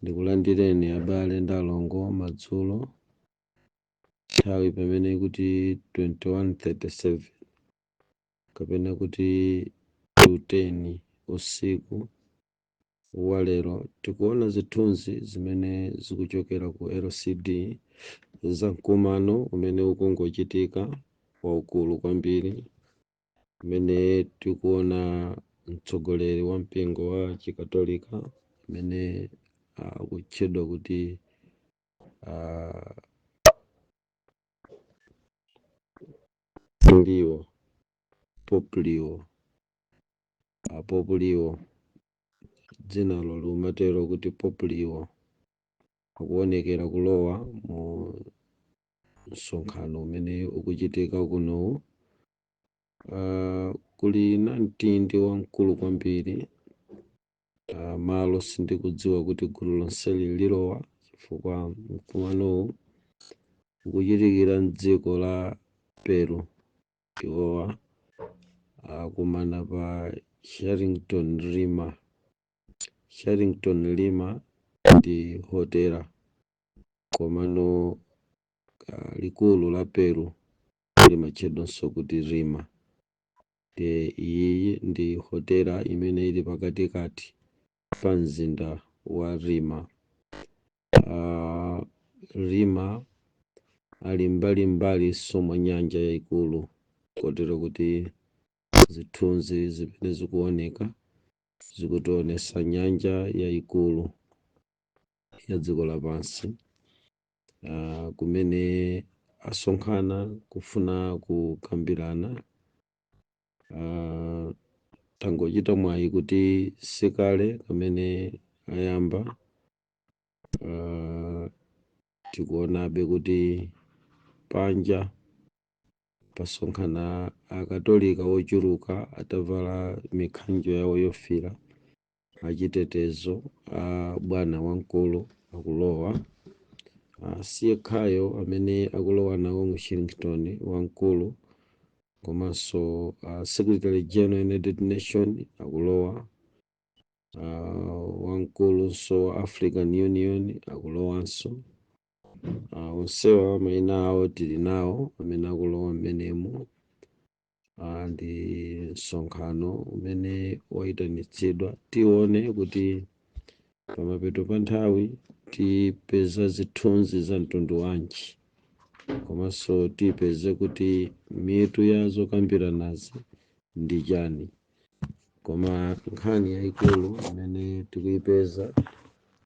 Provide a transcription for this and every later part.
Ndikulandireni abale ndi alongo madzulo, nthawi pamene kuti 21:37 kapena kuti 2:10 usiku wa lero. Tikuona zithunzi zimene zikuchokera ku LCD za mkumano umene ukungochitika waukulu kwambiri, umene tikuona mtsogoleri wa mpingo wa Chikatolika amene akutchedwa kuti Leo, Pope Leo, Pope Leo, dzinalo limatero kuti Pope Leo, akuonekera kulowa mu msonkhano umene ukuchitika kunowu. Kuli namtindi wamkulu kwambiri. Malo sindikudziwa kuti gulu lonseli lilowa, chifukwa mkumanowu ukuchitikira mdziko la Peru. Iwowa akumana pa Sheraton Lima. Sheraton Lima ndi hotela, komano likulu la Peru limatchedwanso kuti Lima. Ndiye iyi ndi hotela imene ili pakatikati pa mzinda wa Lima. Lima ali mbalimbali mwa nyanja yayikulu, kotero kuti zithunzi zimene zikuoneka zikutionesa nyanja yayikulu ya dziko lapansi, kumene asonkhana kufuna kukambirana. Tangochita mwayi kuti sikale kamene ayamba. Tikuonabe kuti panja pasonkhana Akatolika ochuluka atavala mikhanjo yawo yofira, achitetezo a bwana wamkulu akulowa. Siyekhayo amene akulowa nawo mu Sheraton wamkulu, komanso Secretary General United Nation akulowa, wamkulunso wa African Union akulowanso. Onsewa mayina awo tili nawo amene akulowa mmenemu. Ndi msonkhano umene wayitanitsidwa. Tione kuti pamapeto pa nthawi tipeza zithunzi za mtundu wanji, komanso tipeze kuti mitu ya zokambiranazi ndi chani. Koma nkhani yayikulu imene tikuyipeza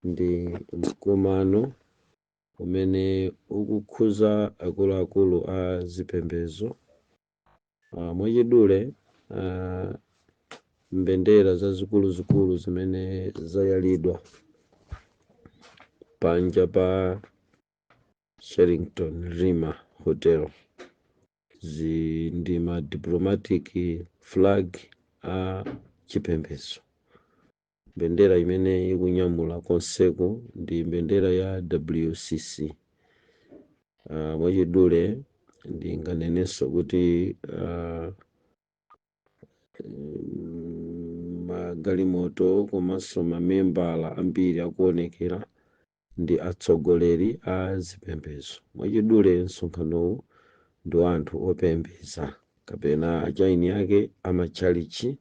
ndi mkumano umene ukukhuza akuluakulu a zipembedzo. Mwachidule, mbendera zazikuluzikulu zimene zayalidwa panja pa Sheraton Lima Hotel ndi ma diplomatic flag a chipembedzo. Mbendera imene ikunyamula konseko ndi mbendera ya WCC. Mwachidule ndinganenenso kuti magalimoto komanso mamembala ambiri akuonekera ndi atsogoleri a zipembedzo. Mwachidule, msonkhanowu ndi wa anthu opembedza kapena achaini ake amatchalichi.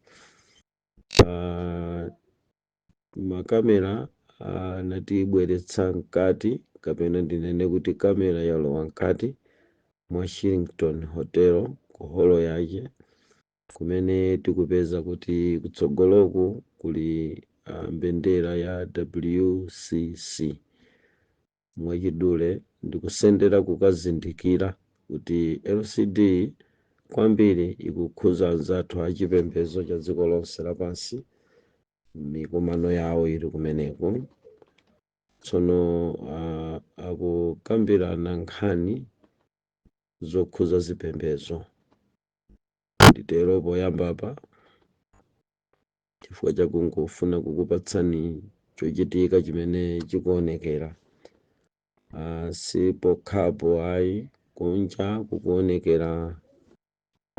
Makamera anatibweretsa mkati, kapena ndinene kuti kamera yalowa mkati mwa Sheraton Hotel ku holo yake, kumene tikupeza kuti kutsogoloku kuli mbendera ya WCC. Mwachidule ndikusendera kukazindikira kuti LCD kwambiri ikukhuza anzathu achipembedzo cha dziko lonse lapansi. Mikumano yawo ili kumeneko. Tsono akukambirana nkhani zokhuza zipembedzo. Nditero poyambapa chifukwa chakungofuna kukupatsani chochitika chimene chikuonekera. Si pokhapo ayi, kunja kukuonekera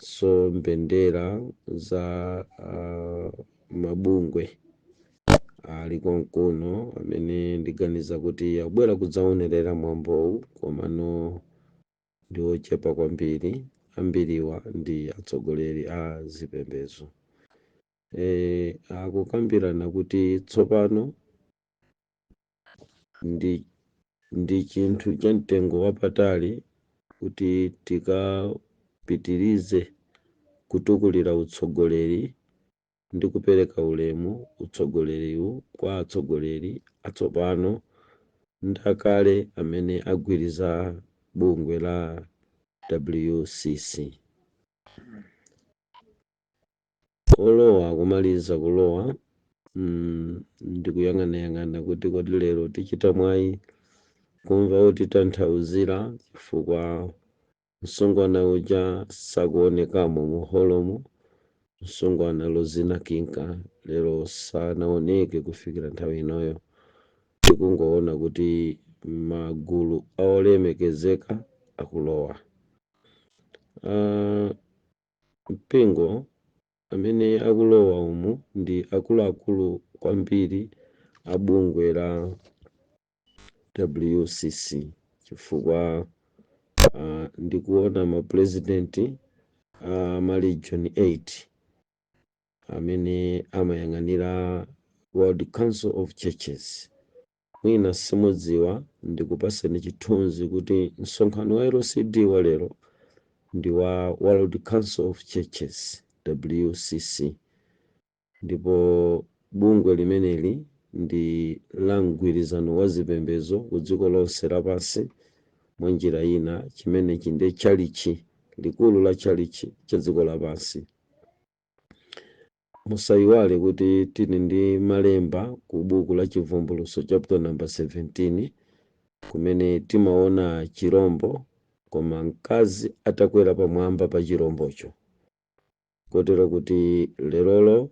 so mbendera za mabungwe. Ali konkuno amene ndiganiza kuti abwera kudzaonerera mwambowu, komano ndi ochepa kwambiri. Ambiriwa ndi atsogoleri a zipembedzo. Akukambirana kuti tsopano ndi chinthu cha mtengo wapatali kuti tikapitirize kutukulira utsogoleri ndi kupereka ulemu utsogoleriwu kwa atsogoleri atsopano ndi akale amene agwiriza bungwe la WCC. Olowa akumaliza kulowa, ndikuyang'anayang'ana kuti kodi lero tichita mwayi kumva otitanthauzira, chifukwa msungwana uja sakuonekamo mu holomo. Msungwana Lozina Kinka lero sanaoneke kufikira nthawi inoyo. Tikungoona kuti magulu a olemekezeka akulowa. Mpingo amene akulowa umu ndi akuluakulu kwambiri a bungwe la WCC, chifukwa ndikuona ma president a ma region 8 amene amayang'anira World Council of Churches. Mwina simudziwa, ndikupaseni chithunzi kuti msonkhano wa LCD wa lero ndi wa World Council of Churches, WCC, ndipo bungwe limeneli ndi la mgwirizano wa zipembedzo ku dziko lonse lapansi. Mwa njira ina, chimenechi ndi tchalitchi, likulu la tchalitchi cha dziko lapansi. Musayiwale kuti tili ndi malemba ku buku la Chivumbulutso chapter number 17, kumene timaona chirombo koma mkazi atakwera pamwamba pa chirombocho. Kotero kuti lerolo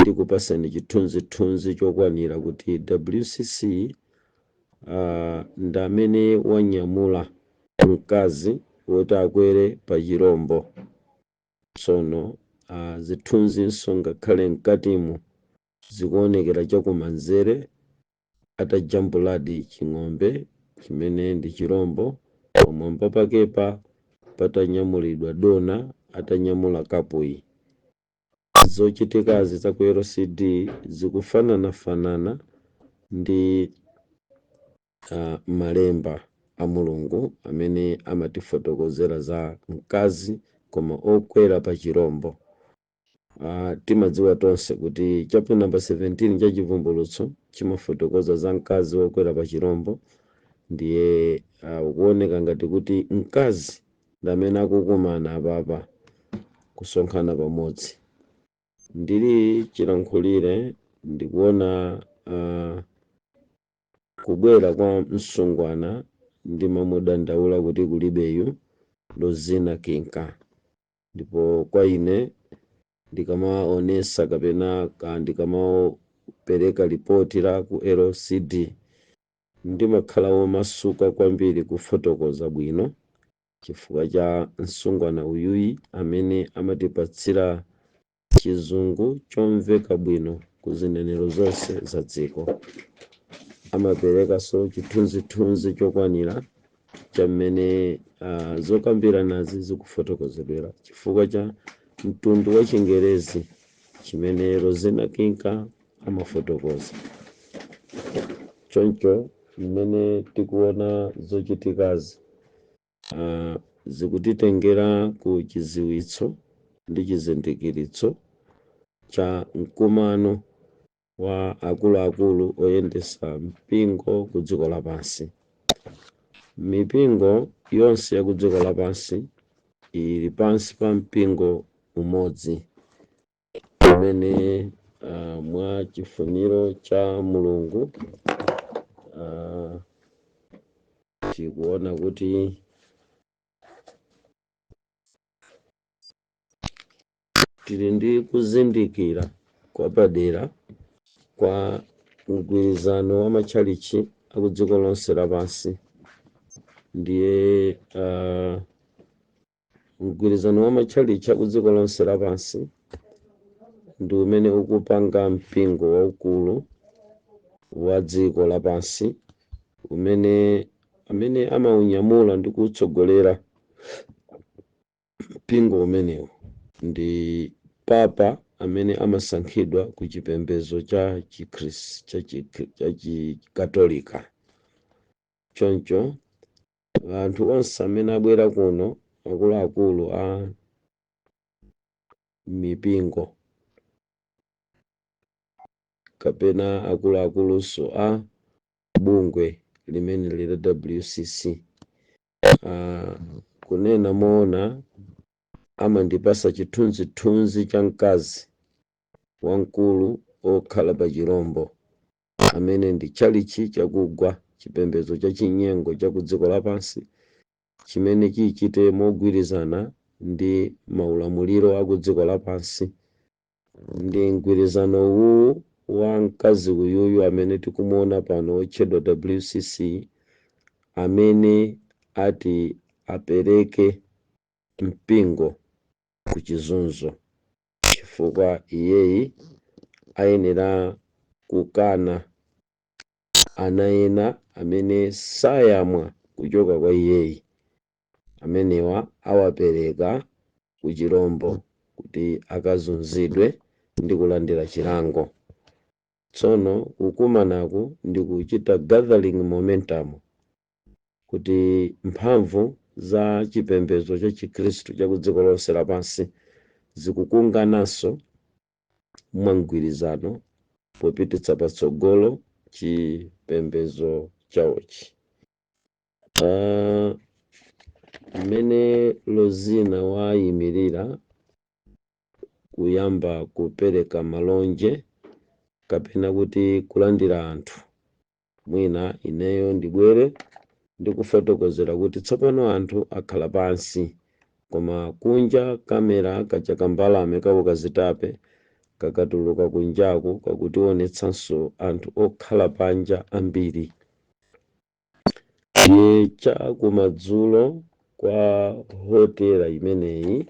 ndikupaseni chithunzithunzi chokwanira kuti WCC ndi amene wanyamula mkazi woti akwere pa chirombo. Tsono zithunzinso ngakhale mkatimu zikuonekera chakumanzere atajambuladi ching'ombe chimene ndi chirombo, pamwamba pakepa patanyamulidwa dona atanyamula kapuyi. Zochitikazi za ku LCD zikufananafanana ndi malemba a Mulungu amene amatifotokozera za mkazi koma okwera pa chirombo. Timadziwa tonse kuti chapter number 17 cha Chivumbulutso chimafotokoza za mkazi wokwera pa chirombo. Ndiye ukuoneka ngati kuti mkazi ndi amene akukumana apapa kusonkhana pamodzi. Ndili chilankhulire ndikuona kubwera kwa msungwana ndimamudandaula kuti kulibeyu Lozina Kinka. Ndipo kwa ine ndikamaonesa kapena ndikamapereka lipoti la ku LCD, ndimakhala womasuka kwambiri kufotokoza bwino chifukwa cha msungwana uyuyi amene amatipatsira Chizungu chomveka bwino ku zinenero zonse za dziko. Amaperekanso chithunzithunzi chokwanira cha mmene zokambiranazi zikufotokozedwera chifukwa cha mtundu wa Chingerezi chimene Rosina Kinka amafotokoza. Choncho mmene tikuona zochitikazi, zikutitengera ku chidziwitso ndi chizindikiritso cha mkumano wa akuluakulu oyendetsa mpingo ku dziko lapansi. Mipingo yonse ya ku dziko lapansi ili pansi pa mpingo umodzi umene mwa chifuniro cha Mulungu tikuona kuti tili ndi kuzindikira kwapadera kwa mgwirizano wa matchalitchi aku dziko lonse lapansi. Ndiye mgwirizano wa matchalitchi aku dziko lonse lapansi ndi umene ukupanga mpingo waukulu wa dziko lapansi, umene amene amaunyamula ndi kuwutsogolera mpingo umenewu ndi papa amene amasankhidwa ku chipembedzo cha cha Chikatolika. Choncho anthu onse amene abwera kuno, akuluakulu a mipingo kapena akuluakulunso a bungwe limene lili WCC, kunena moona amandipasa chithunzithunzi cha mkazi wamkulu okhala pa chirombo amene ndi tchalichi chakugwa, chipembedzo cha chinyengo cha ku dziko lapansi chimene chichite mogwirizana ndi maulamuliro a ku dziko lapansi. Ndi mgwirizano uwu wa mkazi uyuyu amene tikumuona pano wotchedwa WCC amene ati apereke mpingo ku chizunzo, chifukwa iyeyi ayenera kukana ana ena amene sayamwa kuchoka kwa iyeyi. Amenewa awapereka ku chirombo kuti akazunzidwe ndi kulandira chilango. Tsono kukumanaku ndi kuchita gathering momentum kuti mphamvu za chipembedzo cha Chikhristu cha ku dziko lonse lapansi zikukungananso mwamgwirizano popititsa patsogolo chipembedzo chawochi. Mmene Lozina wayimirira kuyamba kupereka malonje kapena kuti kulandira anthu, mwina ineyo ndibwere ndikufotokozera kuti tsopano anthu akhala pansi, koma kunja kamera kaja kambalame kako kazitape kakatuluka kunjaku kakutionetsanso anthu okhala panja ambiri. Ndiye cha kumadzulo kwa hotela imeneyi,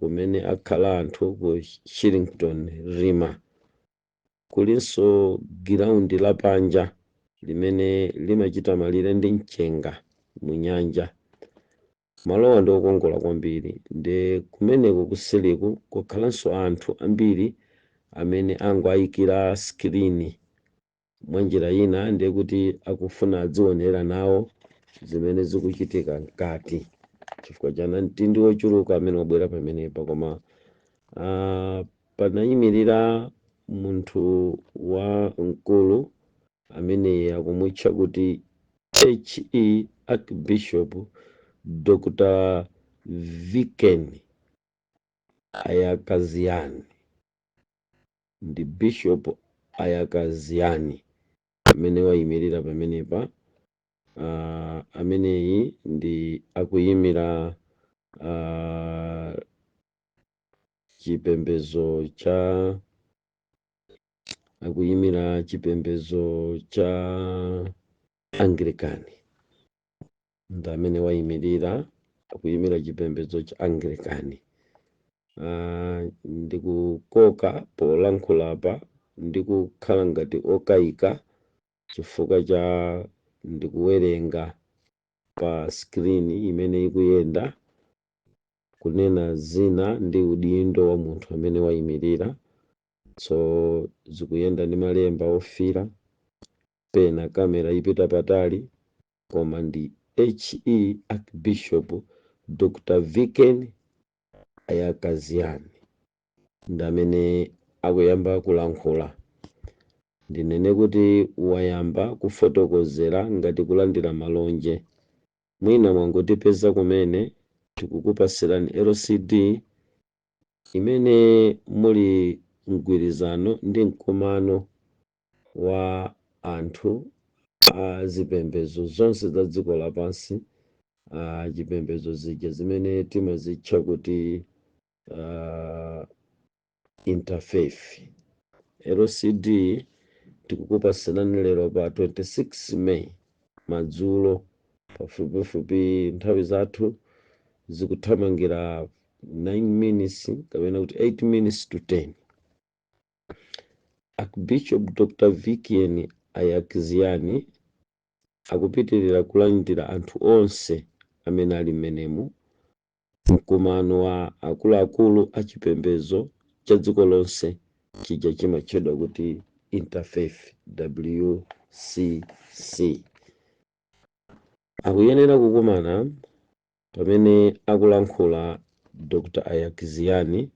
kumene akhala anthu ku Shillington Rima, kulinso giraundi lapanja limene limachita malire ndi mchenga mu nyanja. Malowa ndi okongola kwambiri. Ndi kumeneko kuseliku kukhalanso anthu ambiri amene angoayikira screen mwanjira ina, ndiye kuti akufuna adzionera nawo zimene zikuchitika mkati, chifukwa cha mtindi wochuluka amene wabwera pamenepa. Koma panayimirira munthu wa mkulu amene akumutcha kuti H.E. Archbishop Dr. Viken Ayakaziani. Ndi Bishop Ayakaziani amene wayimirira pamenepa. Ameneyi ndi akuyimira chipembedzo cha, akuyimira chipembedzo cha Anglican. Ndi amene wayimirira, akuyimira chipembedzo cha Anglican. Ndikukoka polankhulapa, ndikukhala ngati okayika chifukwa cha ndikuwerenga pa screen imene ikuyenda. Kunena zina ndi udindo wa munthu amene wayimirira, so zikuyenda ndi malemba ofira, pena kamera ipita patali, koma ndi H.E. Archbishop Dr. Viken Ayakaziani ndi amene akuyamba kulankhula. Ndinene kuti wayamba kufotokozera ngati kulandira malonje. Mwina mwangotipeza kumene, tikukupasirani LCD imene muli mgwirizano ndi mkumano wa anthu a zipembedzo zonse za dziko lapansi, a chipembedzo zija zimene timazitcha kuti interfaith. LCD tikukupasirani lero pa 26 May madzulo, pafupifupi nthawi zathu zikuthamangira 9 minutes kapena kuti 8 minutes to 10. Archbishop Dr Vicken Aykazian akupitirira kulandira anthu onse amene ali mmenemu. Mkumano wa akuluakulu a chipembedzo cha dziko lonse chija chimatchedwa kuti Interfaith WCC akuyenera kukumana. Pamene akulankhula Dr Aykazian,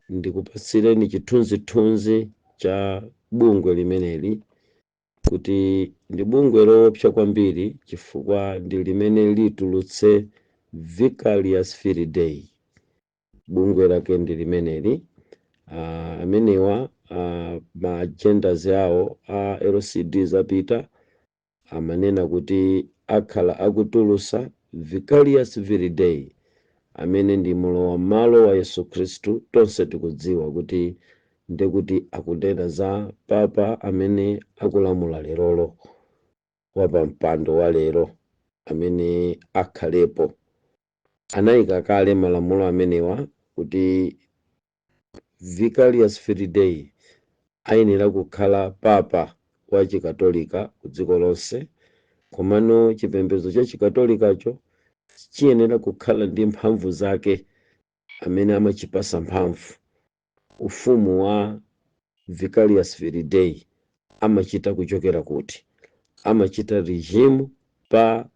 ndikupatsireni chithunzithunzi cha bungwe limeneli kuti ndi bungwe loopsa kwambiri, chifukwa ndi limene litulutse Vicarious Filii Dei. Bungwe lake ndi limeneli. Amenewa ma agendas yawo a LCD zapita amanena kuti akhala akutulusa Vicarious Filii Dei, amene ndi mlowa m'malo wa Yesu Khristu. Tonse tikudziwa kuti ndekuti akunena za papa amene akulamula lerolo, wapampando wa lero amene akhalepo. Anayika kale malamulo amenewa kuti Vicarious Filii Dei ayenera kukhala papa wa Chikatolika ku dziko lonse, komano chipembedzo cha Chikatolikacho chiyenera kukhala ndi mphamvu zake amene amachipasa mphamvu. Ufumu wa Vicarious Filii Dei amachita kuchokera kuti? Amachita regime pa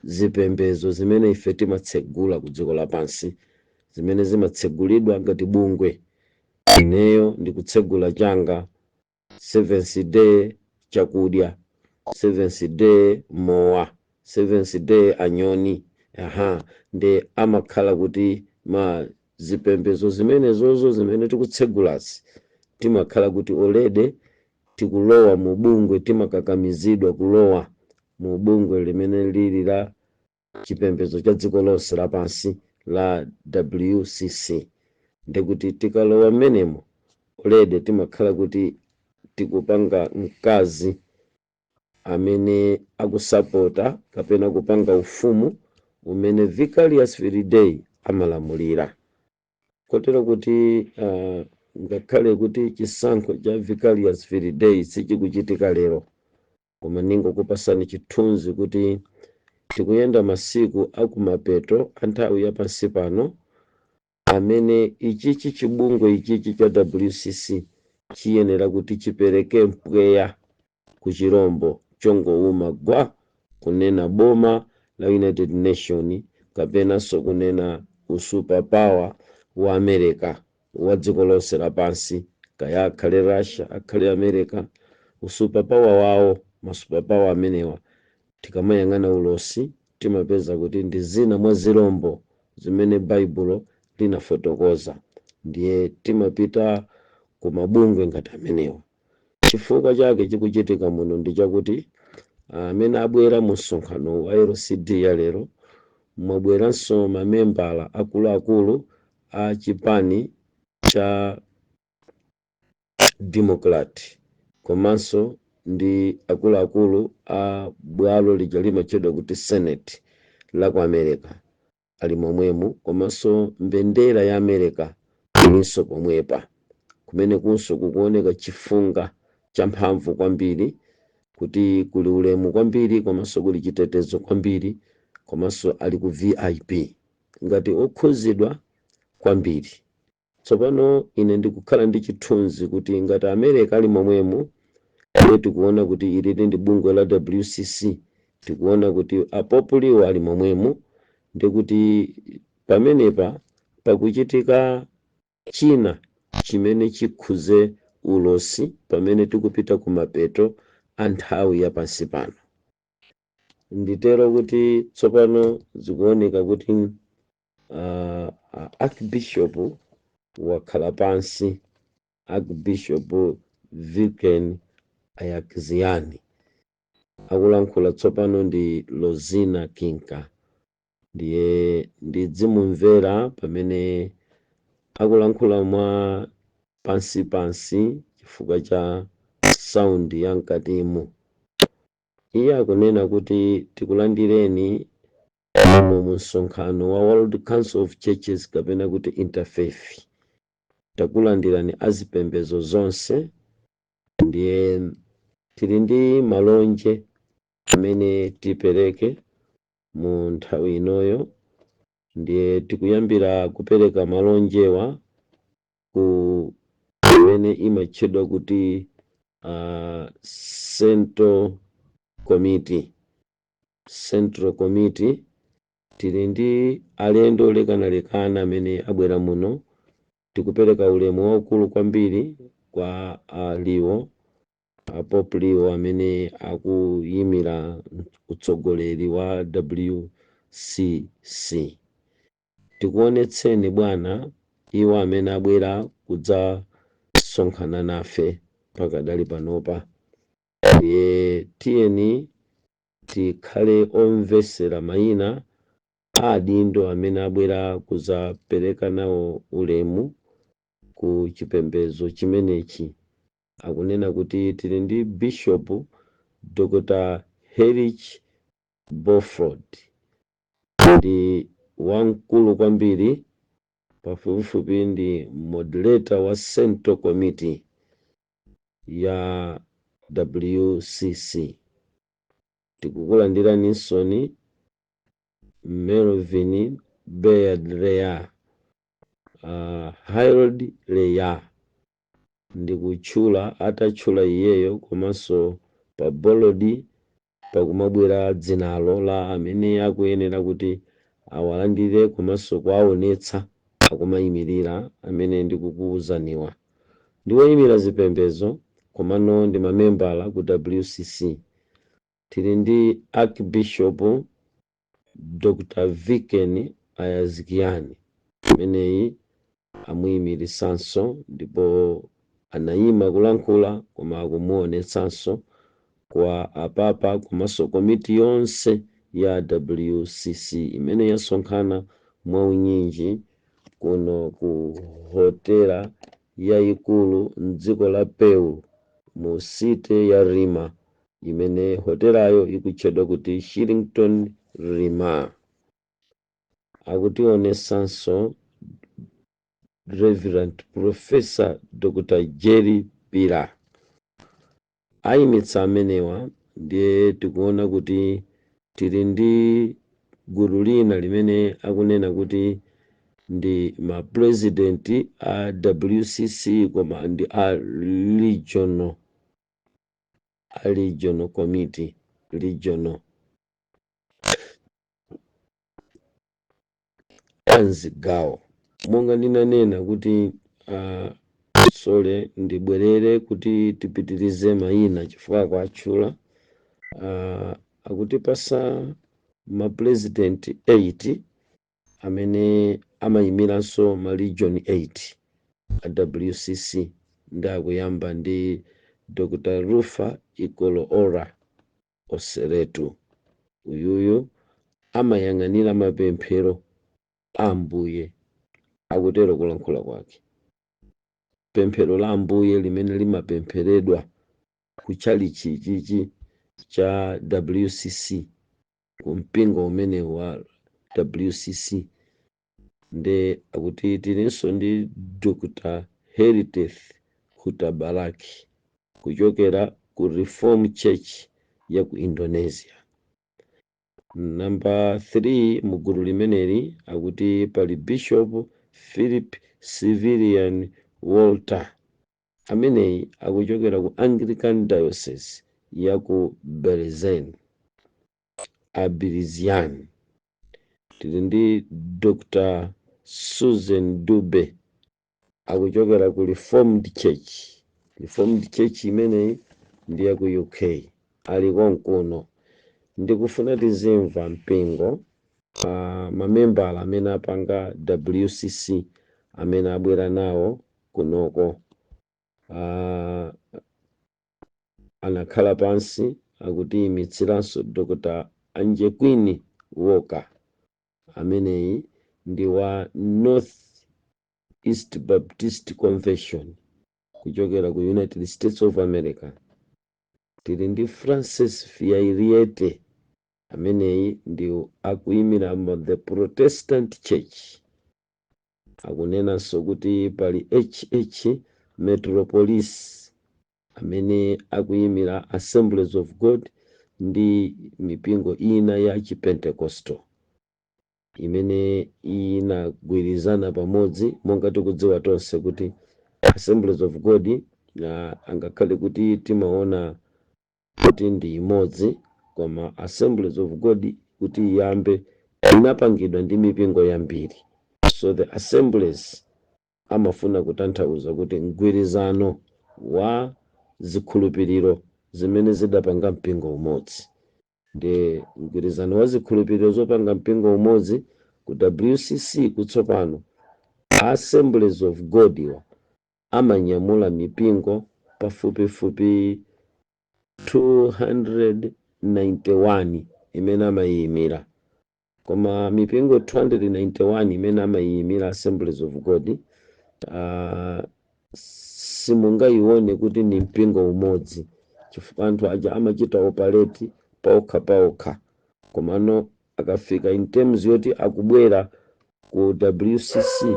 zipembedzo zimene ife timatsegula ku dziko lapansi, zimene zimatsegulidwa ngati bungwe. Ineyo ndikutsegula changa Seventh Day chakudya, Seventh Day mowa, Seventh Day anyoni. Aha, ndi amakhala kuti ma zipembedzo zimenezozo zimene tikutsegulazi timakhala kuti already tikulowa mu bungwe, timakakamizidwa kulowa mu bungwe limene lili la chipembedzo cha dziko lonse lapansi la WCC. Ndikuti tikalowa mmenemo already timakhala kuti tikupanga mkazi amene akusapota kapena kupanga ufumu umene Vicarious Filii Dei amalamulira, kotero kuti ngakhale kuti chisankho cha Vicarious Filii Dei sichikuchitika lero, koma ningokupasani chithunzi kuti tikuyenda masiku akumapeto a nthawi yapansi pano, amene ichichi chibungwe ichichi cha WCC chiyenera kuti chipereke mpweya ku chirombo chongowuma gwa, kunena boma la United Nation kapenanso kunena usuper power wa America wa dziko lonse lapansi. Kaya akhale Russia, akhale America, usuper power wawo, masuper power amenewa, tikamayang'ana ulosi timapeza kuti ndi zina mwa zirombo zimene Baibulo linafotokoza. Ndiye timapita ku mabungwe ngati amenewa. Chifukwa chake chikuchitika muno ndi chakuti amene abwera mu msonkhano wa LCD ya lero, mwabweranso mamembala akuluakulu a chipani cha Democrat, komanso ndi akuluakulu a bwalo lija limatchedwa kuti Senate la ku America ali momwemo, komanso mbendera ya America ilinso pomwepa. Kumene kunso kukuoneka chifunga champhamvu kwambiri, kuti kuli ulemu kwambiri komanso kuli chitetezo kwambiri, komanso ali ku VIP ngati okhuzidwa kwambiri. Tsopano ine ndikukhala ndi chithunzi kuti ngati America ali momwemo, ndiye tikuona kuti ilili ndi bungwe la WCC, tikuona kuti apopuliwo ali momwemo, ndikuti pamenepa pakuchitika china chimene chikhuze ulosi pamene tikupita kumapeto a nthawi yapansi pano. Nditero kuti tsopano zikuoneka kuti Archbishop wakhala pansi, Archbishop Vicken Aykazian akulankhula tsopano ndi Rosina Kinka. Ndiye ndidzimumvera pamene akulankhula mwa pansi pansi chifukwa cha sound ya mkatimu. Iye akunena kuti, "Tikulandireni." Muno mu msonkhano wa World Council of Churches, kapena kuti Interfaith, takulandirani azipembedzo zonse. Ndiye tili ndi malonje amene tipereke mu nthawi inoyo. Ndiye tikuyambira kupereka malonjewa ku imene imatchedwa kuti Central Committee. Central Committee, tili ndi alendo olekanalekana amene abwera muno. Tikupereka ulemu waukulu kwambiri kwa Leo, a Pope Leo, amene akuyimira utsogoleri wa WCC. Tikuonetseni bwana iwo amene abwera kudzasonkhana nafe pakadali panopa. Ndiye tiyeni tikhale omvesera mayina a adindo amene abwera kudzapereka nawo ulemu ku chipembedzo chimenechi. Akunena kuti tili ndi Bishop Dr Herich Beauford, ndi wamkulu kwambiri, pafupifupi ndi moderator wa Central Committee ya WCC. Tikukulandiraninso Melvin Bayard Leya, Harold Leya, ndikutchula atatchula iyeyo, komanso pa bolodi pakumabwera dzinalo la amene akuyenera kuti awalandire komanso kuwaonetsa akumayimirira. Amene ndikukuwuzaniwa ndi woyimira zipembedzo, komano ndi mamembala ku WCC. Tili ndi Archbishop Dr Vicken Ayazikiani, ameneyi amuyimirisanso ndipo anayima kulankhula, koma akumuonetsanso kwa apapa komanso komiti yonse ya WCC imene yasonkhana mwaunyinji kuno ku hotela yayikulu mdziko la Peru, mu city ya Lima, imene hotelayo ikutchedwa kuti Shillington Lima. Akutionesanso Reverend Professor Dr Jerry Pira, ayimitsa amenewa. Ndiye tikuona kuti tili ndi gulu lina limene akunena kuti ndi ma president a WCC, koma ndi a regional committee, regional anzigawo. Monga ndinanena kuti, sorry, ndibwerere kuti tipitirize mayina chifukwa kwatchula akutipasa ma president 8 amene amayimiranso ma region 8 a WCC. Ndi akuyamba ndi Dr Rufa Ikoloora Oseretu. Uyuyu amayang'anira mapemphero a Ambuye, akutero kulankhula kwake, pemphero la Ambuye limene limapempheredwa ku tchalichi chichi cha WCC, ku mpingo umene wa WCC. Nde akuti tilinso ndi Dr Heriteth Hutabaraki kuchokera ku Reform Church ya ku Indonesia. Namba 3 mu gulu limeneli akuti pali Bishop Philip Civilian Walter, ameneyi akuchokera ku Anglican Diocese ya ku Belizen Abilizian. Tili ndi Dr Susan Dube, akuchokera ku Reformed Church. Reformed Church imeneyi ndi ya ku UK, ali konkuno. Ndikufuna tizimva mpingo, mamembala amene apanga WCC amene abwera nawo kunoko, anakhala pansi. Akutiyimitsiranso Dr Anjequini Walker, ameneyi ndi wa North East Baptist Convention kuchokera ku United States of America. Tili ndi Francis Fiairiete. Ameneyi ndi akuyimira the Protestant Church. Akunenanso kuti pali HH Metropolis amene akuyimira Assemblies of God ndi mipingo ina ya Chipentecostal imene inagwirizana pamodzi. Monga tikudziwa tonse kuti Assemblies of God, angakhale kuti timaona kuti ndi imodzi, koma Assemblies of God kuti iyambe inapangidwa ndi mipingo yambiri. So the Assemblies amafuna kutanthauza kuti mgwirizano wa zikhulupiriro zimene zidapanga mpingo umodzi. Ndi mgwirizano wa zikhulupiriro zopanga mpingo umodzi. Ku WCC kutsopano, Assemblies of God iwa amanyamula mipingo pafupifupi 291 imene amayiyimira. Koma mipingo 291 imene amayiyimira Assemblies of God, simungayione kuti ni mpingo umodzi, chifukwa anthu aja amachita operate paokha paokha. Komano akafika in terms yoti akubwera ku WCC,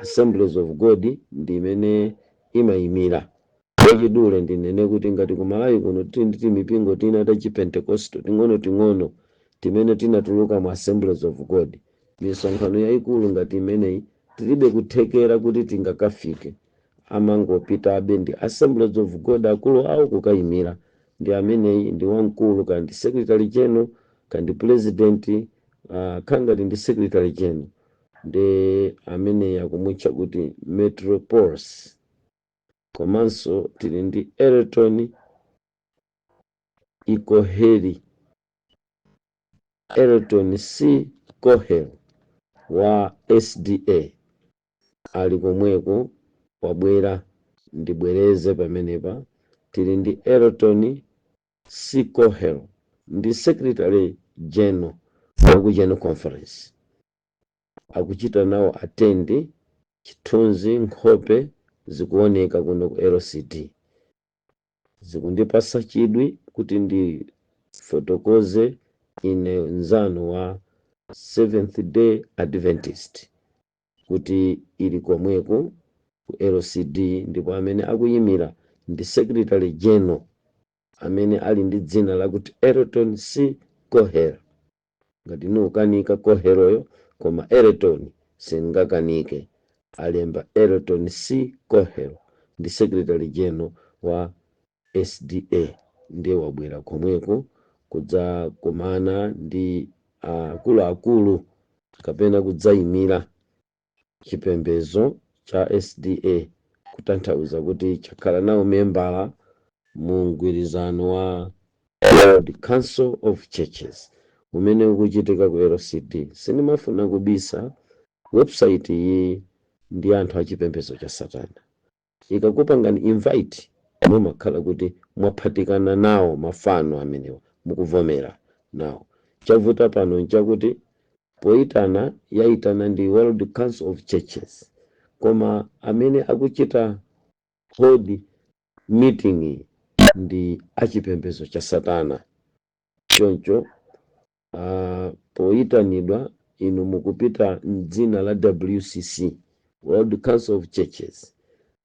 Assemblies of God ndi imene imayimira. Mwachidule ndinene kuti ngati ku Malawi kuno tili ndi mipingo tina ta Chipentecostal ting'ono-ting'ono timene tinatuluka mu Assemblies of God, misonkhano yayikulu ngati imeneyi tilibe kuthekera kuti tingakafike. Amangopitabe ndi Assemblies of God akulu awo kukayimira. Ndi ameneyi ndi wamkulu, kandi secretary general kandi president, khangati ndi secretary general. Ndi ameneyi akumutcha kuti Metropolis. Komanso tili ndi Elton Ikoheri, Elton C Cohel wa SDA ali komweko, wabwera. Ndibwereze pamenepa, tili ndi Elton C Cohel, ndi secretary general wa ku General Conference, akuchita nawo attend. Chithunzi, nkhope zikuoneka kuno ku LCD. Zikundipasa chidwi kuti ndifotokoze ine nzanu wa Seventh Day Adventist kuti ili komweko ku LCD, ndipo amene akuyimira ndi secretary general amene ali ndi dzina lakuti Elton C Coher. Ngati nukanika Coheroyo, koma Elton singakanike. Alemba Elton C Coher, ndi secretary general wa SDA, ndiye wabwera komweko kudzakumana ndi akuluakulu kapena kudzayimira chipembedzo cha SDA, kutanthauza kuti chakhala nawo membala mu mgwirizano wa World Council of Churches umene ukuchitika ku LCD. Sindimafuna kubisa, website iyi ndi anthu achipembedzo cha satana. Ikakupangani invite, mumakhala kuti mwaphatikana nawo mafano amenewa, mukuvomera nawo. Chavuta pano nchakuti poyitana, yayitana ndi World Council of Churches, koma amene akuchita hold meeting ndi achipembedzo cha satana. Choncho poyitanidwa inu mukupita mdzina la WCC, World Council of Churches,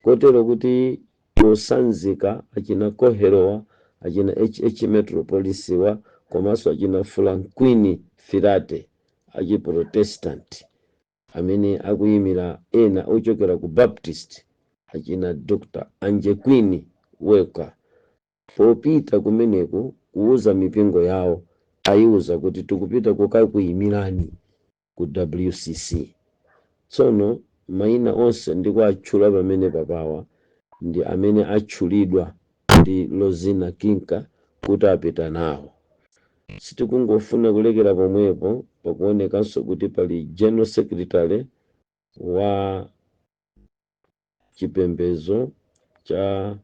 kotero kuti posanzika achina Koherowa, achina HH Metropolis wa, komanso achina Franquin Firate achiprotestant amene akuyimira ena ochokera ku Baptist, achina Dr Angequin Welker, popita kumeneko kuuza mipingo yawo, ayiuza kuti tikupita kukakuyimirani ku WCC. Tsono mayina onse ndikuatchula pamene papawa ndi amene atchulidwa ndi Rosina Kinka kuti apita nawo. Sitikungofuna kulekera pomwepo. Pakuonekanso kuti pali general secretary wa chipembedzo cha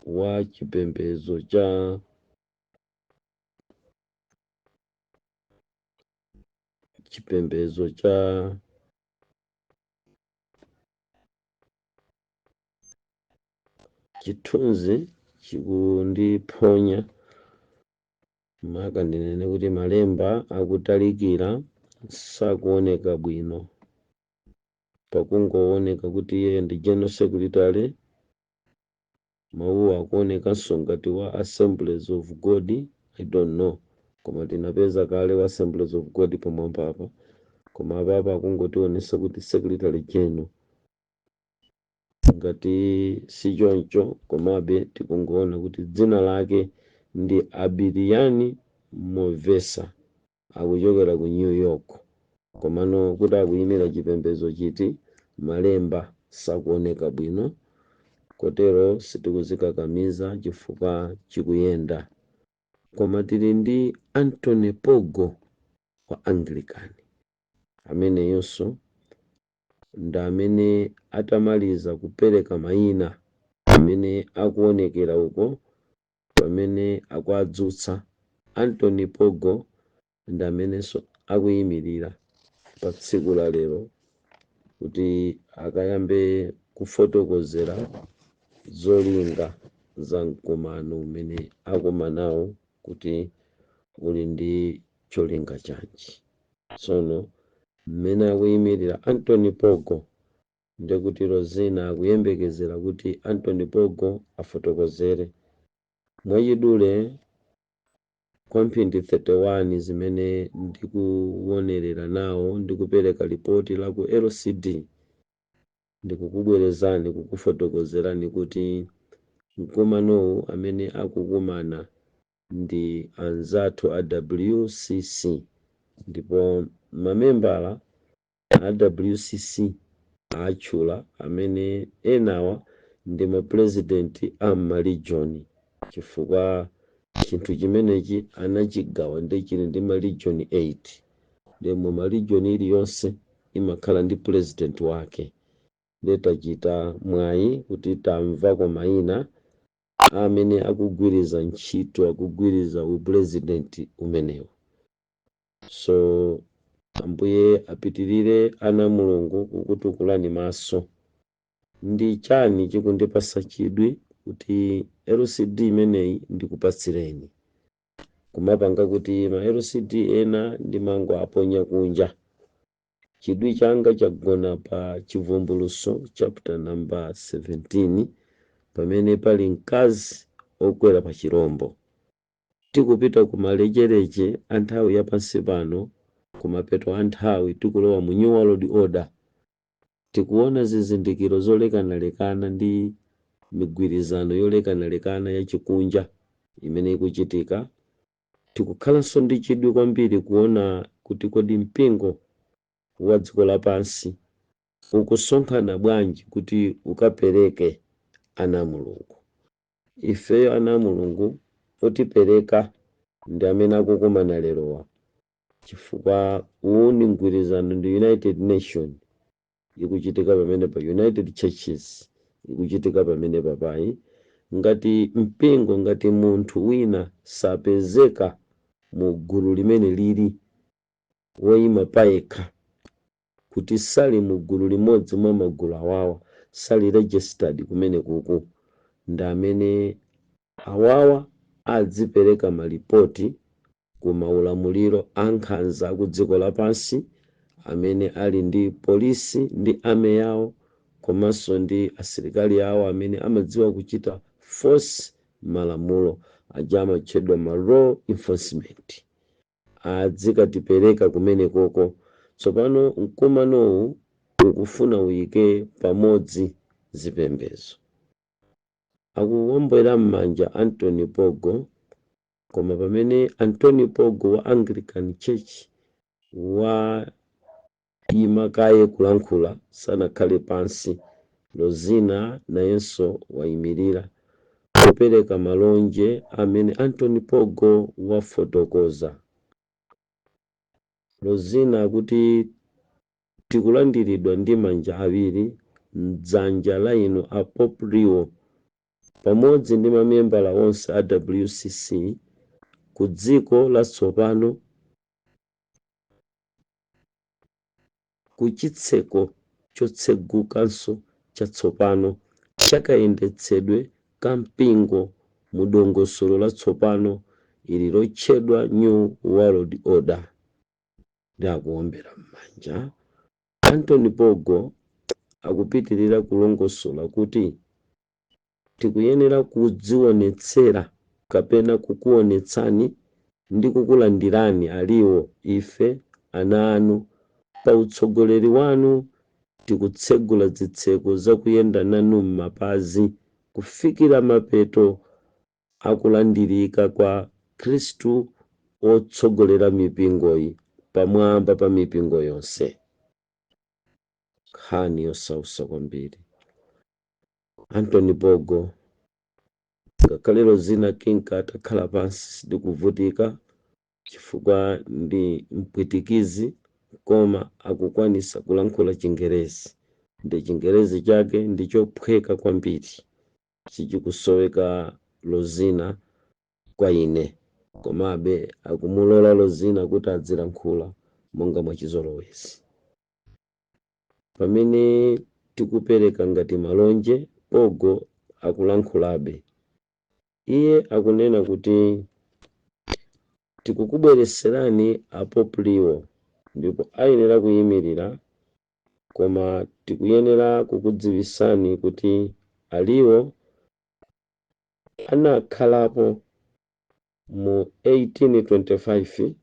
wa chipembedzo cha chipembedzo cha chithunzi chikundiphonya. Maka ndinene kuti malemba akutalikira, sakuoneka bwino. Pakungooneka kuti iye ndi general secretary. Mawuwa akuonekanso ngati wa Assemblies of God, I don't know, koma tinapeza kale wa Assemblies of God pamwamba apa. Koma apapa akungotionesa kuti secretary general. Ngati sichoncho, komabe tikungoona kuti dzina lake ndi Abiliani Movesa, akuchokera ku New York. Komano kuti akuyimira chipembedzo chiti, malemba sakuoneka bwino, kotero sitikuzikakamiza chifukwa chikuyenda. Koma tili ndi Anthony Pogo wa Anglican, ameneyonso ndi amene atamaliza kupereka mayina amene akuonekera uko pamene akuadzutsa. Anthony Pogo ndi amenenso akuyimirira pa tsiku la lero kuti akayambe kufotokozera zolinga za mkumano umene akumanawo, kuti uli ndi cholinga chanji. Tsono mmene akuyimirira Anthony Pogo, ndekuti Rosina akuyembekezera kuti Anthony Pogo afotokozere mwachidule kwa mphindi 31 zimene ndikuonerera nawo ndikupereka ripoti la ku LCD. Ndikukubwerezani kukufotokozerani kuti mkumanowu amene akukumana ndi anzathu a WCC, ndipo mamembala a WCC atchula amene enawa ndi mapurezidenti a marijoni, chifukwa chinthu chimenechi anachigawa ndi chili ndi marijoni 8. Ndi mu marijoni iliyonse imakhala ndi president wake. Ndetachita mwayi kuti tamvako mayina amene akugwiriza ntchito, akugwiriza upurezidenti umenewu. So Ambuye apitirire, ana Mulungu, kukutukulani maso. Ndi chani chikundipasa chidwi kuti LCD imeneyi ndikupatsireni? Kumapanga kuti ma LCD ena ndimango aponya kunja. Chidwi changa chagona pa Chivumbulutso chapter number 17, pamene pali mkazi okwera pa chirombo. Tikupita ku malechereche a nthawi yapansi pano, kumapeto a nthawi, tikulowa mu new world order. Tikuona zizindikiro zolekanalekana ndi migwirizano yolekanalekana yachikunja imene ikuchitika. Tikukhalanso ndi chidwi kwambiri kuona kuti kodi mpingo wa dziko lapansi ukusonkhana bwanji kuti ukapereke ana Mulungu. Ifeyo ana Mulungu otipereka ndi amene akukumana lerowa, chifukwa uwu ndi mgwirizano, ndi United Nation ikuchitika pamene pa United Churches ikuchitika pamene papayi. Ngati mpingo, ngati munthu wina sapezeka mu gulu limene lili woyima payekha, kuti sali mu gulu limodzi mwa magulu awawa, sali registered kumene kuku, ndi amene awawa adzipereka malipoti ku maulamuliro ankhanza aku dziko lapansi, amene ali ndi polisi ndi army yawo komanso ndi asilikali awo amene amadziwa kuchita force malamulo aja amatchedwa ma law enforcement, adzikatipereka kumene koko. Tsopano mkumanowu ukufuna uyike pamodzi zipembedzo. Akuwombera m'manja Anthony Pogo, koma pamene Anthony Pogo wa Anglican Church wa ima kaye kulankhula, sanakhale pansi, Lozina nayenso wayimirira kupereka malonje amene Anthony Pogo wafotokoza. Lozina akuti tikulandiridwa ndi manja awiri mdzanja la inu a Pope Leo pamodzi ndi mamembala onse a WCC ku dziko latsopano, ku chitseko chotsegukanso chatsopano chakayendetsedwe ka mpingo mu dongosolo latsopano Ili lotchedwa New World Order. Ndi akuombera m'manja. Anthony Pogo akupitirira kulongosola kuti tikuyenera kudzionetsera kapena kukuonetsani ndi kukulandirani a Leo, ife ana anu, pa utsogoleri wanu. Tikutsegula zitseko zakuyenda nanu m'mapazi kufikira mapeto akulandirika kwa Khristu otsogolera mipingoyi pamwamba pa mipingo yonse. Nkhani yosausa kwambiri. Anthony Pogo, ngakhale Rosina Kinka atakhala pansi sindikuvutika chifukwa ndi mpwitikizi, koma akukwanisa kulankhula Chingerezi, ndi Chingerezi chake ndi chophweka kwambiri, sichikusoweka Rosina kwa ine. Komabe akumulola Rosina kuti adzilankhula monga mwachizolowezi. Pamene tikupereka ngati malonje, Pogo akulankhulabe. Iye akunena kuti tikukubwereserani a Pope Leo ndipo ayenera kuyimirira, koma tikuyenera kukudziwisani kuti a Leo anakhalapo mu 1825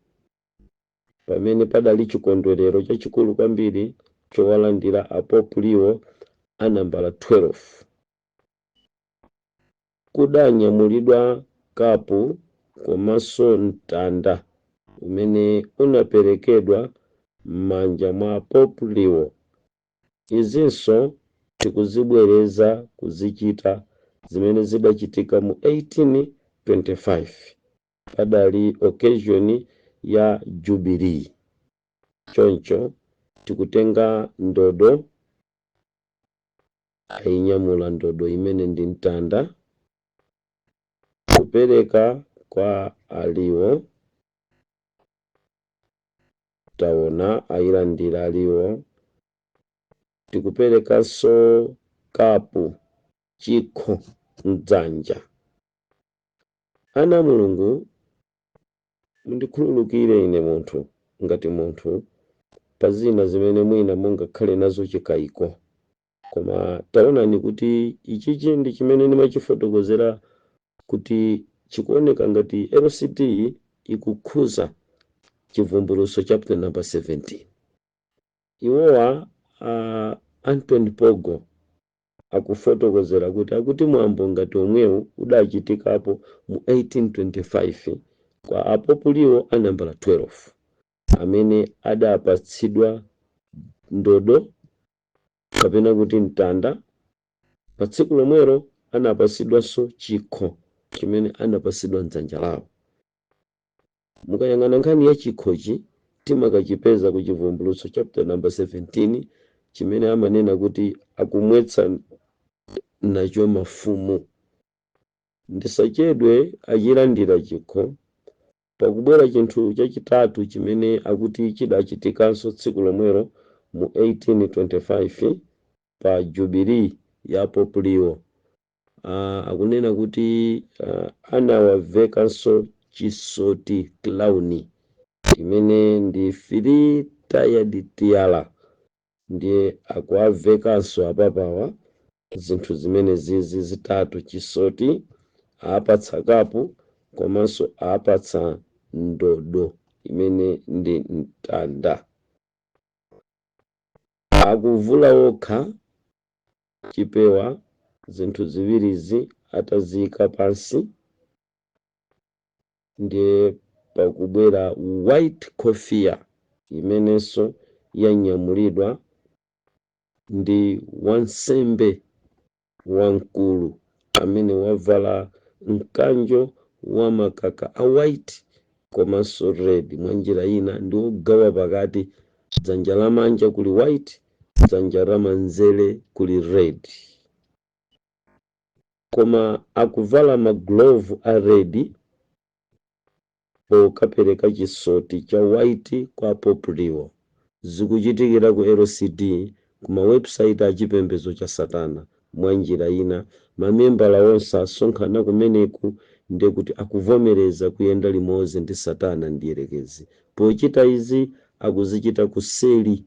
pamene padali chikondwerero chachikulu kwambiri chowalandira a Pope Leo a nambala 12. Kudanyamulidwa kapu komanso mtanda umene unaperekedwa m'manja mwa Pope Leo. Izinso tikuzibwereza kuzichita zimene zidachitika mu 1825, padali occasion ya jubilee. Choncho tikutenga ndodo, ayinyamula ndodo imene ndi mtanda, kupereka kwa a Leo. Taona ayilandira a Leo. Tikuperekanso kapu, chikho mdzanja. Ana Mulungu, mundikhululukire ine munthu ngati munthu pa zina zimene mwina mungakhale nazo chikayiko, koma taonani kuti ichichi ndi chimene ndimachifotokozera kuti chikuoneka ngati LCD ikukhuza Chivumbulutso chapter number 17. Iwowa Anthony Pogo akufotokozera kuti akuti mwambo ngati omwewu udachitikapo mu 1825 kwa a Pope Leo a nambala 12 amene adapatsidwa ndodo kapena kuti mtanda. Pa tsiku lomwelo anapatsidwanso chikho chimene anapatsidwa mdzanja lawo. Mukayang'ana nkhani ya chikhochi, timakachipeza ku Chivumbulutso chapter number 17, chimene amanena kuti akumwetsa nacho mafumu. Ndisachedwe, achilandira chikho. Pakubwera chinthu chachitatu chimene akuti chidachitikanso tsiku lomwelo mu 1825 pa jubilee ya Pope Leo. Akunena kuti anawavekanso chisoti, crown, imene ndi three tiered tiara. Ndiye akuavekanso apapawa zinthu zimene zizi zitatu: chisoti, apatsa kapu, komanso apatsa ndodo imene ndi mtanda. Akuvula okha chipewa, zinthu ziwirizi ataziyika pansi, ndiye pakubwera white kofia imenenso yanyamulidwa ndi wansembe wamkulu amene wavala mkanjo wa makaka a white komanso red. Mwa njira ina ndi wogawa pakati, dzanja lamanja kuli white, dzanja lamanzere kuli red, koma akuvala maglovu a red pokapereka chisoti cha white kwa Pope Leo. Zikuchitikira ku LCD, kuma website achipembedzo cha satana. Mwa njira ina mamembala onse asonkhana kumeneku. Ndiye kuti akuvomereza kuyenda limodzi ndi Satana Mdierekezi. Pochita izi akuzichita kuseli,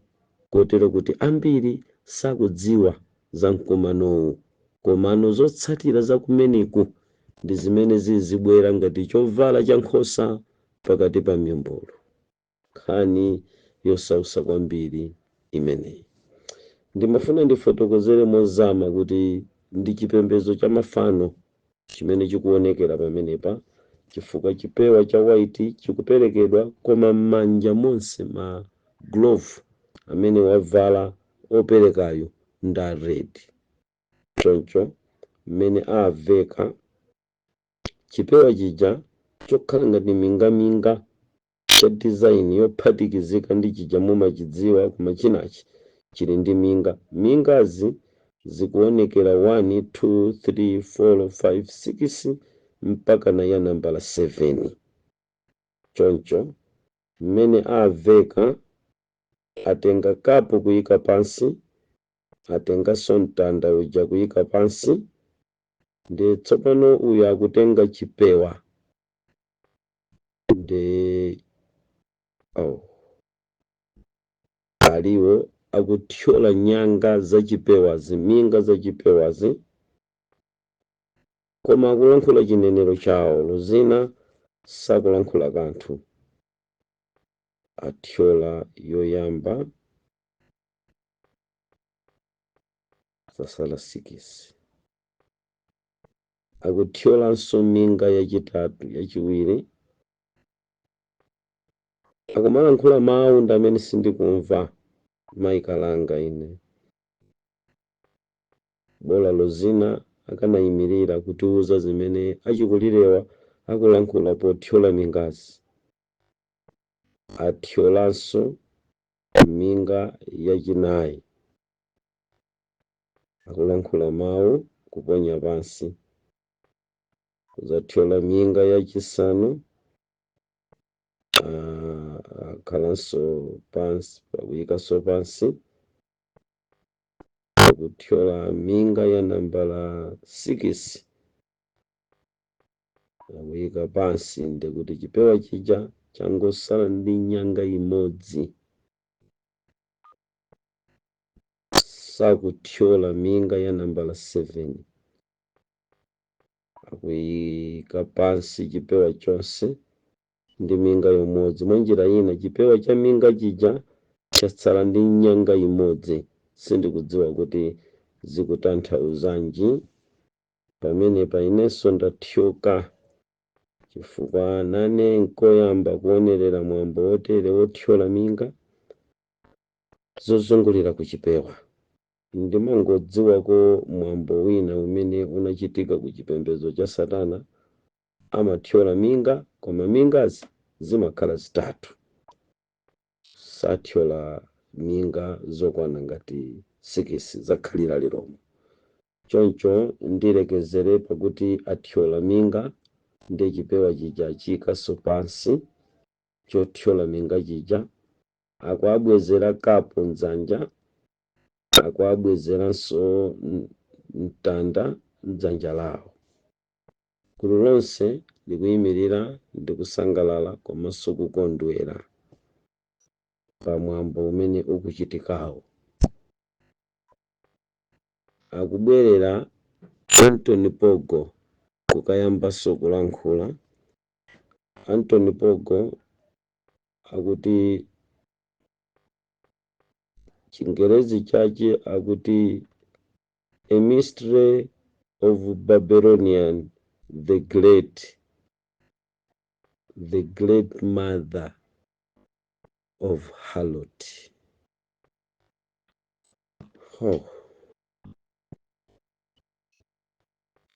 kotero kuti ambiri sakudziwa za mkumanowu, komano zotsatira za kumeneku ndi zimene zizibwera ngati chovala cha nkhosa pakati pa mimbulu. Nkhani yosausa kwambiri imeneyi. Ndimafuna ndifotokozere mozama kuti ndi chipembedzo cha mafano chimene chikuonekera pamenepa, chifukwa chipewa cha white chikuperekedwa, koma m'manja monse ma glove amene wavala operekayo nda red. Choncho mmene aveka chipewa chija chokhala ngati mingaminga cha design yophatikizika ndi chija mumachidziwa, koma chinachi chili ndi minga. Mingazi zikuonekera 1, 2, 3, 4, 5, 6 mpaka na ya nambala 7. Choncho mmene aveka, atenga kapu kuyika pansi, atenganso mtanda uja kuyika pansi, ndi tsopano uyu akutenga chipewa ndi, oh, aliwo akuthyola nyanga za chipewazi, minga za chipewazi, koma akulankhula chinenero chawo. Lozina sakulankhula kanthu. Athyola yoyamba, zasala 6. Akuthyolanso minga yachitatu, yachiwiri. Akumalankhula mawu ndi amene sindikumva, mayikalanga ine. Bola Lozina akanayimirira kutiuza zimene achikulirewa akulankhula pothyola mingazi. Athyolanso minga yachinayi, akulankhula mawu, kuponya pansi, kuzathyola minga yachisanu. Akhalanso pansi, pakuyikanso pansi, akuthyola minga ya nambala 6, akuyika pansi. Ndikuti chipewa chija changosala ndi nyanga imodzi. Sakuthyola minga ya nambala 7, akuyika pansi chipewa chonse ndi minga yomodzi. Mwanjira ina, chipewa cha minga chija chatsala ndi nyanga imodzi. Sindikudziwa kuti zikutanthauzanji pamenepa. Inenso ndathyoka, chifukwa nane nkoyamba kuonerera mwambo wotere wothyola minga zozungulira ku chipewa. Ndimangodziwako mwambo wina umene unachitika ku chipembedzo cha Satana, amathyola minga, koma mingazi zimakhala zitatu, sathyola minga zokwana ngati 6 zakhalira leromo. Choncho ndilekezere pakuti athyola minga, ndi chipewa chija chiyikaso pansi chothyola minga chija. Akuabwezera kapu mdzanja, akuabwezeranso mtanda mdzanja lawo. Gulu lonse likuyimirira ndi kusangalala komanso kukondwera pamwambo umene ukuchitikawo. Akubwerera Anthony Pogo kukayambanso kulankhula. Anthony Pogo akuti, Chingerezi chache akuti, "A mystery of Babylonian the Great, the great mother of harlot." Oh.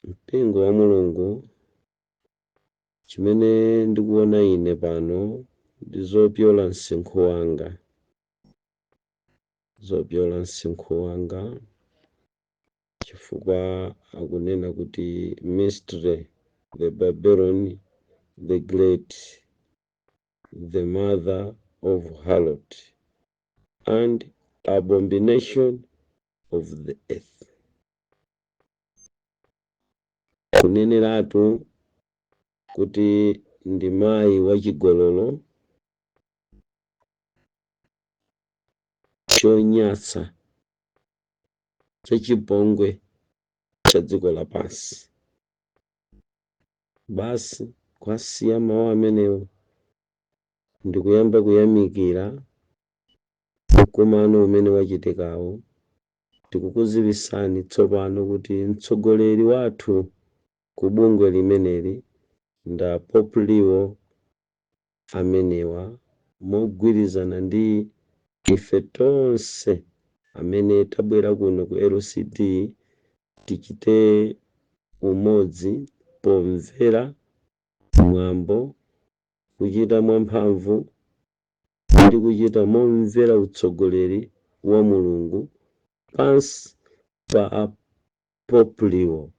Mpingo wa Mulungu, chimene ndikuona ine pano ndi zopyola msinkhu wanga, zopyola msinkhu wanga, chifukwa akunena kuti mystery the Babylon the Great, the mother of harlot and abomination of the earth, kuneneratu. kuti ndi mayi wachigololo chonyatsa chachipongwe cha dziko lapansi. Basi, kwasiya mawu amenewo ndikuyamba kuyamikira mkumano umene wachitikawo. Tikukudziwitsani tsopano kuti mtsogoleri wathu ku bungwe limeneli nda Pope Leo amenewa, mogwirizana ndi ife tonse amene tabwera kuno ku LCD, tichite umodzi pomvera mwambo, kuchita mwamphamvu ndi kuchita momvera utsogoleri wa Mulungu pansi pa a Pope Leo.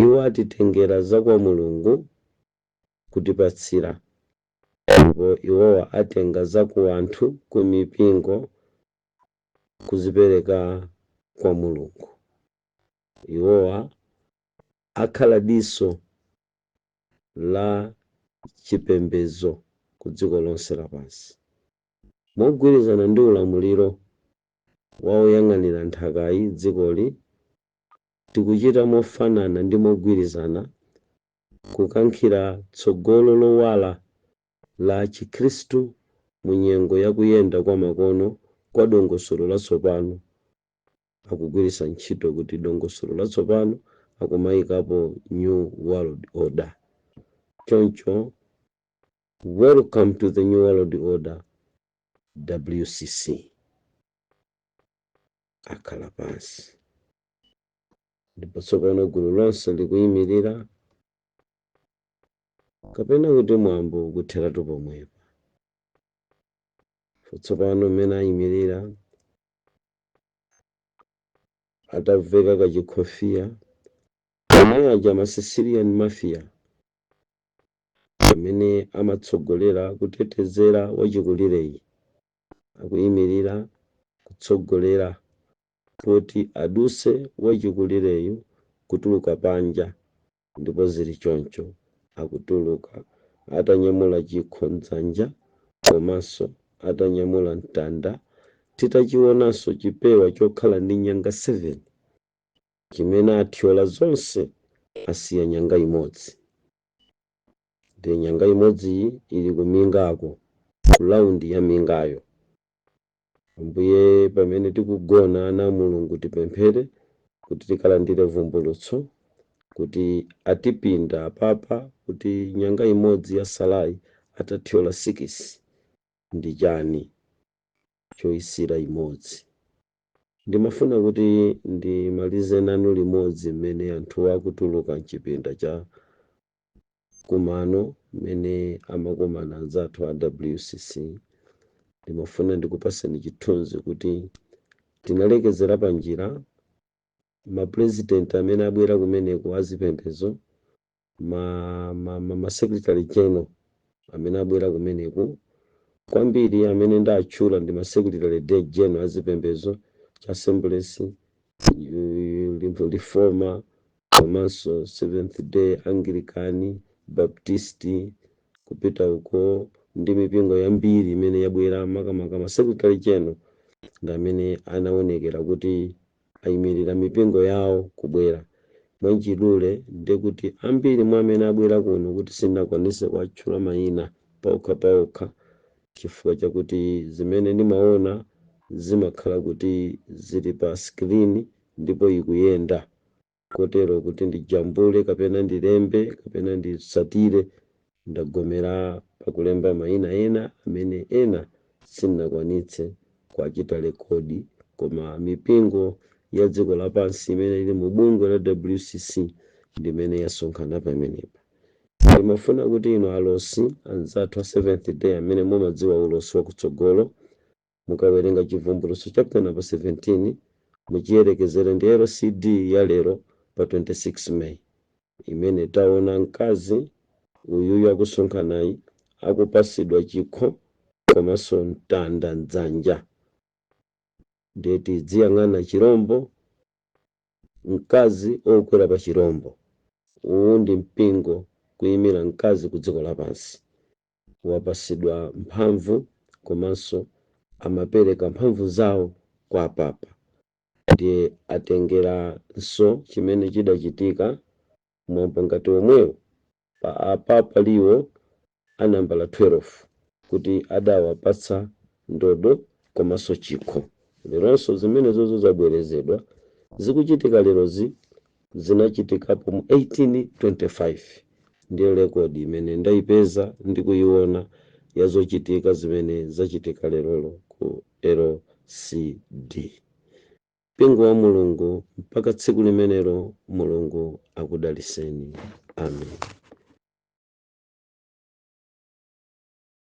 Iwo atitengera za kwa Mulungu kutipatsira, ndipo iwowa atenga za ku anthu, ku mipingo, kuzipereka kwa Mulungu. Iwowa akhala diso la chipembedzo ku dziko lonse lapansi. Mogwirizana ndi ulamuliro wa oyang'anira nthakayi, dzikoli, tikuchita mofanana ndi mogwirizana kukankhira tsogolo lowala la Chikhristu mu nyengo ya kuyenda kwa makono kwa dongosolo latsopano. Akugwiritsa ntchito kuti dongosolo latsopano, akumayikapo New World Order. Choncho, welcome to the New World Order, WCC. Akhala pansi, ndipo tsopano gulu lonse likuyimirira, kapena kuti mwambo ukutheratu pomwepa. Tsopano mmene ayimirira ataveka kachikhofiya, omwe aja ma Sicilian Mafia amene amatsogolera kutetezera wachikulireyi, akuyimirira kutsogolera poti aduse wachikulireyu kutuluka panja. Ndipo zili choncho, akutuluka atanyamula chikho mdzanja komanso atanyamula mtanda, titachionanso chipewa chokhala ndi nyanga 7 chimene athyola zonse, asiya nyanga imodzi. Ndiye nyanga imodziyi ili kumingako, ku round ya mingayo. Ambuye, pamene tikugona, ana a Mulungu, tipemphere kuti tikalandire vumbulutso kuti atipinda apapa kuti nyanga imodzi ya salayi atathyola 6 ndi chani choyisira imodzi. Ndimafuna kuti ndimalize nanu limodzi mmene anthu akutuluka mchipinda cha kumano mmene amakumana anzathu a WCC. Ndimafuna ndikupaseni chithunzi kuti tinalekezera pa njira mapurezidenti amene abwera kumeneko azipembedzo, ma secretary general amene abwera kumeneku. Kwambiri amene ndatchula ndi ma secretary general azipembedzo cha Assemblies, Reformer, komanso Seventh Day, Anglican, Baptist, kupita uko ndi mipingo yambiri imene yabwera. Makamaka ma secretary general ndi amene anaonekera kuti ayimirira mipingo yawo kubwera. Mwachidule, ndekuti ambiri mwa amene abwera kuno, kuti sindinakwanise kuwatchula mayina paokha paokha chifukwa chakuti zimene ndimaona zimakhala kuti zili pa screen ndipo ikuyenda, kotero kuti ndijambule kapena ndilembe kapena nditsatire, ndagomera pakulemba mayina ena amene ena sindinakwanitse kuachita record. Koma mipingo ya dziko lapansi imene ili mu bungwe la WCC ndimene yasonkhana pamenepa. Ndimafuna kuti inu alosi anzathu a Seventh Day amene mumadziwa ulosi wakutsogolo, mukawerenga Chivumbulutso chapter number 17, muchiyerekezere ndi LCD ya lero pa 26 May, imene taona mkazi uyuyu akusonkhanayi akupasidwa chikho komanso mtanda mdzanja. Ndiye tidziyang'ana chirombo, mkazi okwera pa chirombo. Uwu ndi mpingo. Kuyimira mkazi ku dziko lapansi, wapasidwa mphamvu komanso amapereka mphamvu zawo kwa apapa. Ndiye atengeranso chimene chidachitika mwambo ngati omwewo pa apapa Leo anambala 12, kuti adawapatsa ndodo komanso chikho. Leronso zimenezozo zabwerezedwa, zikuchitika lerozi zinachitikapo mu 1825. Ndiyo rekodi imene ndayipeza ndi kuyiona ya zochitika zimene zachitika lerolo ku LCD, mpingo wa Mulungu. Mpaka tsiku limenelo, Mulungu akudaliseni. Amen.